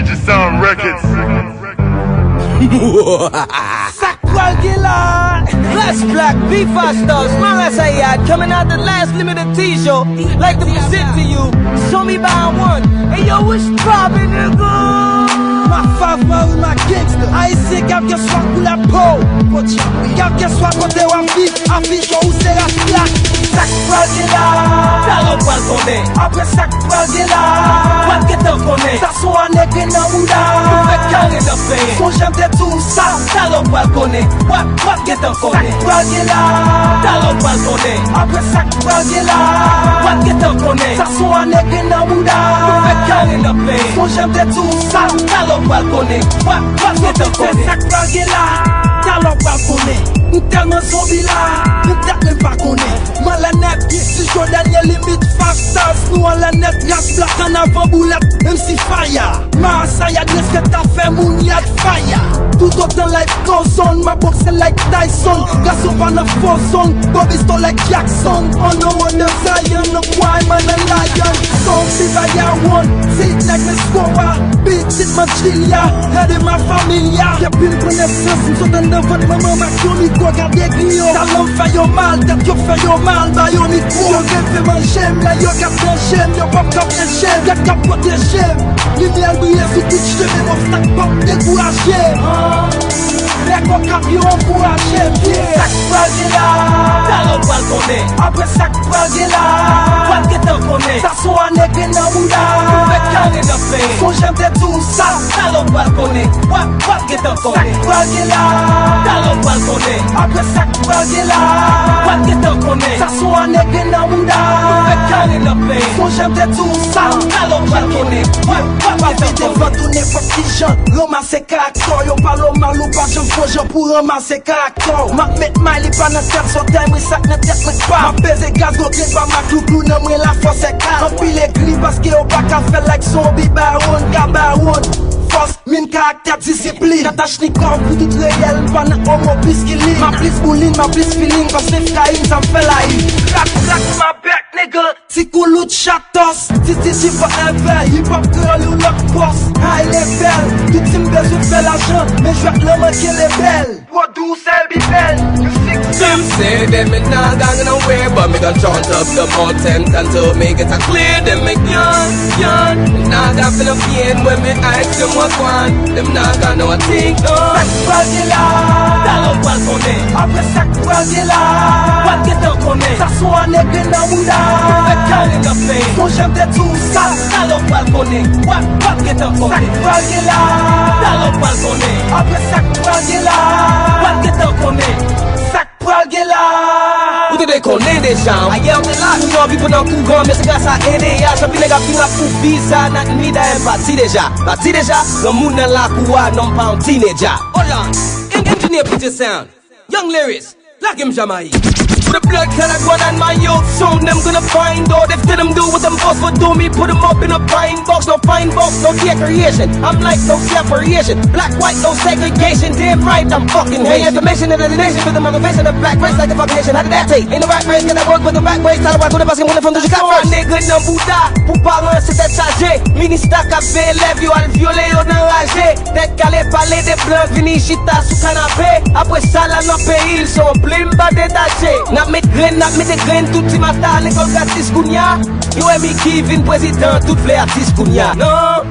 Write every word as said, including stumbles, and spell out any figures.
G Sound Records. Sa k pral gen la? Last Black, Viva Stars, Malas Ayad, coming out the last limited T-shirt, like to present to you, Zombie by One. Hey yo, what's poppin', nigga? My five Maroon, my gangster. Ayisyen k ap gen swa koulè po. K ap gen swa kote w ap viv. Afich ou se ras la. Sa k pral gen la? Talè w pral konnen. Apre sa k pral gen la? W ap gentan konnen. Sa se yon ane grenn nan bouda. Nou fè kare nan penyen. Sonje m te di w sa. Talè w pral konnen. W ap, w ap gentan konnen. Sa k pral gen la? Talè w pral konnen. Apre sa k pral gen la? W ap gentan konnen. Sa se yon ane grenn nan bouda. Nou fè kare nan penyen. Sonje m te di w sa. Talè w pral konnen. W ap, w ap gentan konnen. Sa k pral gen la? Talè w pral konnen. M tèlman zonbi la, m tèt menm pa konnen. M anlè nèt, si Jodènye limit, five stars, nou anlè nèt, ras blak an avan boulèt, M C Fire. Malas Ayad, respè ta fè moun yad fire. Tout otan life goes on, m ap bokse like Tyson. Gason pa nan faux zone, Bobby Stone like Jackson. On the road to Zion, no crime and a lion. Don't be by your one, sit like Miss Cora. Pitit Manchilya, gade ma familia. Depi m pran nesans, m sot anndan vant manman m ak yon mikwo, gade griyo. Talè m fè yo mal, tèt yo fè yo mal, ba yo mikwo. Yo reve manje m, lè yo k ap manje m, yo p ap ka plenche m, tèt k ap pwoteje m. Limyè l briye sou tout chemen m, obstak p ap dekouraje m. Nèg Okap yo ankouraje m, yeah. Sa k pral gen la? Talè w pral konnen. Apre sa k pral gen la? W ap gentan konnen. Sa se yon ane grenn nan bouda. Nou fè kare nan penyen. Sonje m te di w sa. Talè w pral konnen. W ap, w ap gentan konnen. Sa k pral gen la? Talè w pral konnen. Apre sa k pral gen la? W ap gentan konnen. Sa se yon ane grenn nan bouda. Nou fè kare nan penyen. Sonje m te di w sa. Talè w pral konnen. W ap, w ap gentan konnen. Pa vide vant ou nenpòt kijan. Ranmase karaktè w, yo pale w mal, ou pa janm fè yon jan pou ranmase karaktè w. M ap met may, li pa nan tèt, sòtèy mwen, sa k nan tèt mwen k pa. M ap peze gaz, gwo kle pa m ak louklou nan mwen, lafòs e kal. Anpil egri paske yo pa ka fè like Zombie Baron, ka Baron. Fòs, min karaktè, disiplin. Katachnikòv pou tout reyèl, m pa nan omo plis ki li. M ap plis boulin, m ap plis feeling, paske Efrayim sa m fè layi. Rak, rak, my back, nigga. Ti koulout chatòs, ti ti ti forever, hip hop kreyòl yon lòt pòs. High level, tout si m bezwen fè lajan, men jwèt lan manke lebèl. Pwodui w sèl Bibèl, you sick. Some say that me nah gone nowhere, but me gonna chant up the mountain until me get a clear. Dem me yawn, yawn. Me nah gone feel no pain when me ask dem what want. Dem nah gone know a thing, no. Sa k pral gen la? Talè w pral konnen. Apre sa k pral gen la? W ap gentan konnen. Sa se yon ane grenn nan bouda. Fè kare nan penyen. Sonje m te di w sa. Talè w pral konnen. W ap, w ap gentan konnen. Sa k pral gen la? Talè w pral konnen. Apre sa k pral gen la? W ap gentan konnen. Sa k pral gen la? Ou te dwe konnen deja. Ayè w te la. Ou anvi pran nan kouran, men se gras a N D H. Anpil nèg ap vin ap pou viza, nan mida m pati deja. Pati deja, granmoun nan lakou a, non pa yon tineja. Hold on, engineer put your sound. Young lyrics, lage m Jamayik. With a blood clot, I go on my yo. Soon them gonna find out if tell them do what them supposed to do. Me put them up in a pine box, no fine box, no decoration. I'm like no separation, black, white, no segregation. Damn right, I'm fucking Haitian. Information of the nation for the motivation of black race like the fucking nation. How did that take? Ain't no right race, get that work with the back race. Tell the white, put the bus in one of them, just got first. Nèg nan bouda, pou paran se tèt chaje. Minista k ap veye elèv yo al vyole yo nan raje. Nèg k ale pale de blan vini chita sou kanape. Apre sa la nan peyi l se yon plim pa detache. N ap met grenn, n ap mete grenn, tout ti mata lekòl gratis kounya. Yo wè Mickey vin prezidan, tout vle atis kounya. Non.